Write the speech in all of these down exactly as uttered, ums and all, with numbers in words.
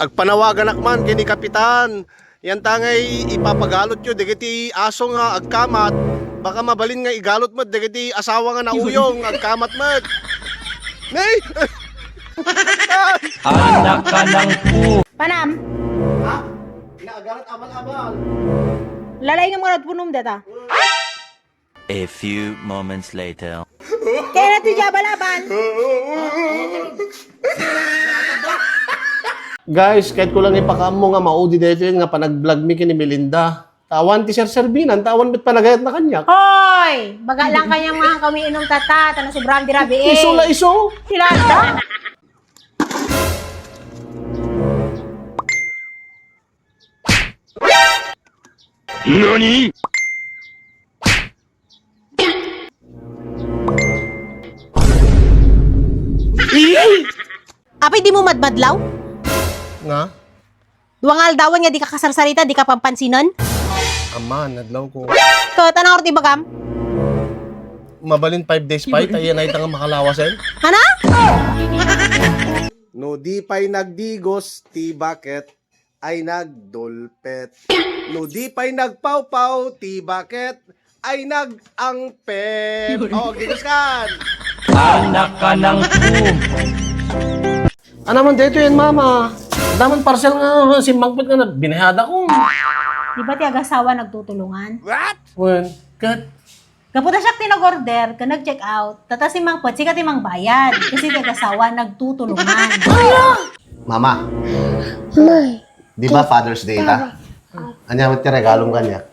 Agpanawaganak man ken ni Kapitan. Yan ta ngay ipapagalotyo dagiti aso nga agkamat. Baka mabalin nga igalot met dagiti asawa nga nauyong, agkamat met. Nay! Anak ka ng pu- Panam. Ha? Naagalot abal-abal. Lalay nga mga punong data. A few moments later. Kaya na ti abal-abal. Guys, kahit ko lang ipakaammo nga maudi daytoy nga panag-vlog mi ken ni Melinda. Tawan ti serserbinan, tawan met panagayat na kaniak. Hoy! Baga lang kaniak nga kami inom tata, ta nasubrahan ti rabii. Isu la isu. Sila da. Nani? Apay, di mo madmadlaw? Nga? Dua nga aldawan nga di ka kasarsarita, di ka pampansinan? Ama, nadlaw ko. Ket, anang urot ibagam? Mabalin five days pa, ita, iyan ay tanga makalawasen. Ana? No di pay nagdigos ti baket, ay nagdulpet. No di pay nagpawpaw ti baket, ay nag-angpet. O, gigus kan. Anak ka ng pu- Anaman daytoy yan, mama. Adaman parcel nga simmangpet nga binayada ko. Di ba ti agasawa nagtutulungan? What? Wen, ket Gapu ta siak ti nag-order ken nag-check out. Tata simmangpet, sika ti mangbayad. Kasi ti agasawa nagtutulungan. Mama, di ba Father's Day ta? Ania met ti regalom kaniak?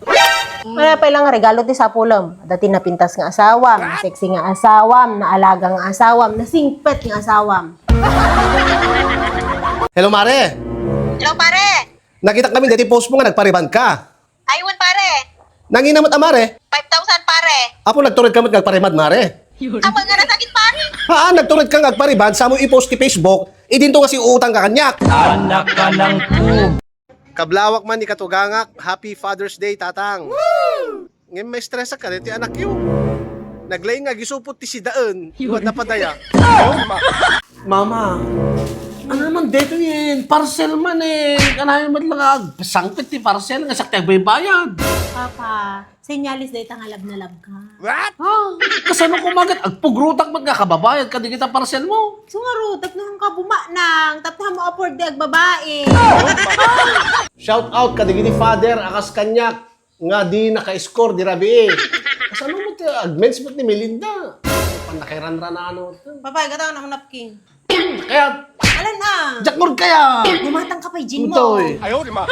Ania pay lang regalo ti sapulem? Adda ti napintas nga asawam, sexy nga asawam, naalaga nga asawam, nasingpet nga asawam. Hello, mare. Hello, pare. Nakitak kami deti post mo nga nagpa-rebond ka. Ay, wen, pare. Nangina met a, mare? Five thousand, pare. Apo, nagtured ka met nga agpa-rebond, mare? Apo, nga nasakit, pare. Haan, nagtured ka nga agpa-rebond, sa mo i-post ti Facebook, idinto nga siuutang ka kaniak. Anak ka ng pu- Kablawak man ni katugangak, Happy Father's Day, Tatang. Ngem maestresak kadi ti anakyo. Naglaing nga agisupot ti sidaen, wen napadaya. Mama, anaman daytoyen? Parcel man eh. Kanayon met lang nga agsangpet ti parcel nga siak ti agbaybayad. Papa, senyales dayta nga love na love ka. What? Oh. Kasano ko maget? Agpugrotak met nga kababayad kadagita parcel mo. So ngarud, tapno ka bumanang, tapno mo afford di agbabae. Shout out kadagiti father a kas kaniak nga di naka-score di rabii. Kasano met ti agmens met ni Melinda? Pan nakairanranano. Papa, igataw na napkin. Kaya, alan ah. Jakmur kaya. Gumatang ka pa, Jin mo. Utoy. Ayaw, di ma.